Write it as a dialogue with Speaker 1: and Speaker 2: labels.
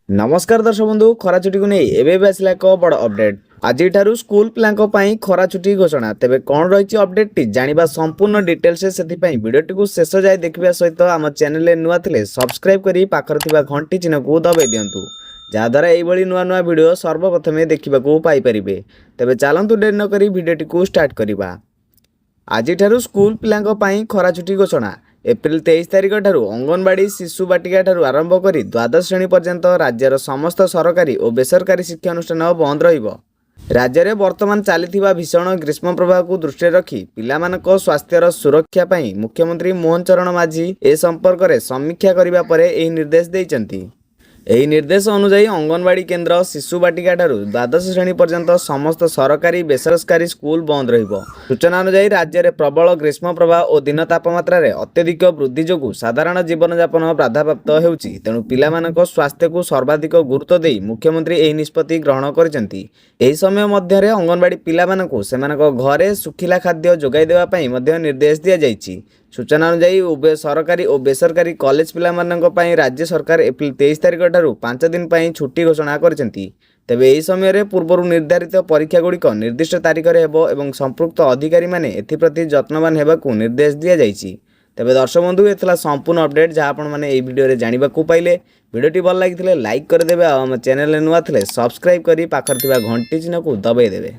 Speaker 1: ନମସ୍କାର ଦର୍ଶକ ବନ୍ଧୁ, ଖରା ଛୁଟିକୁ ନେଇ ଏବେ ବି ଆସିଲା ଏକ ବଡ଼ ଅପଡେଟ୍। ଆଜିଠାରୁ ସ୍କୁଲ ପିଲାଙ୍କ ପାଇଁ ଖରା ଛୁଟି ଘୋଷଣା। ତେବେ କ'ଣ ରହିଛି ଅପଡେଟ୍ଟି, ଜାଣିବା ସମ୍ପୂର୍ଣ୍ଣ ଡିଟେଲ୍ସ। ସେଥିପାଇଁ ଭିଡ଼ିଓଟିକୁ ଶେଷ ଯାଏ ଦେଖିବା ସହିତ ଆମ ଚ୍ୟାନେଲରେ ନୂଆ ଥିଲେ ସବସ୍କ୍ରାଇବ୍ କରି ପାଖରେ ଥିବା ଘଣ୍ଟି ଚିହ୍ନକୁ ଦବାଇ ଦିଅନ୍ତୁ, ଯାହାଦ୍ୱାରା ଏଇଭଳି ନୂଆ ନୂଆ ଭିଡ଼ିଓ ସର୍ବପ୍ରଥମେ ଦେଖିବାକୁ ପାଇପାରିବେ। ତେବେ ଚାଲନ୍ତୁ, ଡେରି ନକରି ଭିଡ଼ିଓଟିକୁ ଷ୍ଟାର୍ଟ କରିବା। ଆଜିଠାରୁ ସ୍କୁଲ ପିଲାଙ୍କ ପାଇଁ ଖରା ଛୁଟି ଘୋଷଣା। ଏପ୍ରିଲ 23 ତାରିଖ ଠାରୁ ଅଙ୍ଗନବାଡ଼ି, ଶିଶୁ ବାଟିକା ଠାରୁ ଆରମ୍ଭ କରି ଦ୍ୱାଦଶ ଶ୍ରେଣୀ ପର୍ଯ୍ୟନ୍ତ ରାଜ୍ୟର ସମସ୍ତ ସରକାରୀ ଓ ବେସରକାରୀ ଶିକ୍ଷାନୁଷ୍ଠାନ ବନ୍ଦ ରହିବ। ରାଜ୍ୟରେ ବର୍ତ୍ତମାନ ଚାଲିଥିବା ଭୀଷଣ ଗ୍ରୀଷ୍ମ ପ୍ରବାହକୁ ଦୃଷ୍ଟିରେ ରଖି ପିଲାମାନଙ୍କ ସ୍ୱାସ୍ଥ୍ୟର ସୁରକ୍ଷା ପାଇଁ ମୁଖ୍ୟମନ୍ତ୍ରୀ ମୋହନ ଚରଣ ମାଝୀ ଏ ସମ୍ପର୍କରେ ସମୀକ୍ଷା କରିବା ପରେ ଏହି ନିର୍ଦ୍ଦେଶ ଦେଇଛନ୍ତି। ଏହି ନିର୍ଦ୍ଦେଶ ଅନୁଯାୟୀ ଅଙ୍ଗନବାଡ଼ି କେନ୍ଦ୍ର, ଶିଶୁ ବାଟିକା ଠାରୁ ଦ୍ୱାଦଶ ଶ୍ରେଣୀ ପର୍ଯ୍ୟନ୍ତ ସମସ୍ତ ସରକାରୀ, ବେସରକାରୀ ସ୍କୁଲ ବନ୍ଦ ରହିବ। ସୂଚନା ଅନୁଯାୟୀ, ରାଜ୍ୟରେ ପ୍ରବଳ ଗ୍ରୀଷ୍ମ ପ୍ରବାହ ଓ ଦିନ ତାପମାତ୍ରାରେ ଅତ୍ୟଧିକ ବୃଦ୍ଧି ଯୋଗୁଁ ସାଧାରଣ ଜୀବନଯାପନ ବାଧାପ୍ରାପ୍ତ ହେଉଛି। ତେଣୁ ପିଲାମାନଙ୍କ ସ୍ୱାସ୍ଥ୍ୟକୁ ସର୍ବାଧିକ ଗୁରୁତ୍ୱ ଦେଇ ମୁଖ୍ୟମନ୍ତ୍ରୀ ଏହି ନିଷ୍ପତ୍ତି ଗ୍ରହଣ କରିଛନ୍ତି। ଏହି ସମୟ ମଧ୍ୟରେ ଅଙ୍ଗନବାଡ଼ି ପିଲାମାନଙ୍କୁ ସେମାନଙ୍କ ଘରେ ଶୁଖିଲା ଖାଦ୍ୟ ଯୋଗାଇ ଦେବା ପାଇଁ ମଧ୍ୟ ନିର୍ଦ୍ଦେଶ ଦିଆଯାଇଛି। ସୂଚନା ଅନୁଯାୟୀ, ଉଭୟ ସରକାରୀ ଓ ବେସରକାରୀ କଲେଜ ପିଲାମାନଙ୍କ ପାଇଁ ରାଜ୍ୟ ସରକାର ଏପ୍ରିଲ 23 ତାରିଖ ଠାରୁ 5 ଦିନ ପାଇଁ ଛୁଟି ଘୋଷଣା କରିଛନ୍ତି। ତେବେ ଏହି ସମୟରେ ପୂର୍ବରୁ ନିର୍ଦ୍ଧାରିତ ପରୀକ୍ଷାଗୁଡ଼ିକ ନିର୍ଦ୍ଦିଷ୍ଟ ତାରିଖରେ ହେବ ଏବଂ ସମ୍ପୃକ୍ତ ଅଧିକାରୀମାନେ ଏଥିପ୍ରତି ଯତ୍ନବାନ ହେବାକୁ ନିର୍ଦ୍ଦେଶ ଦିଆଯାଇଛି। ତେବେ ଦର୍ଶକ ବନ୍ଧୁ, ଏ ଥିଲା ସମ୍ପୂର୍ଣ୍ଣ ଅପଡେଟ୍, ଯାହା ଆପଣମାନେ ଏହି ଭିଡ଼ିଓରେ ଜାଣିବାକୁ ପାଇଲେ। ଭିଡ଼ିଓଟି ଭଲ ଲାଗିଥିଲେ ଲାଇକ୍ କରିଦେବେ ଆଉ ଆମ ଚ୍ୟାନେଲରେ ନୂଆ ଥିଲେ ସବସ୍କ୍ରାଇବ୍ କରି ପାଖରେ ଥିବା ଘଣ୍ଟି ଚିହ୍ନକୁ ଦବାଇ ଦେବେ।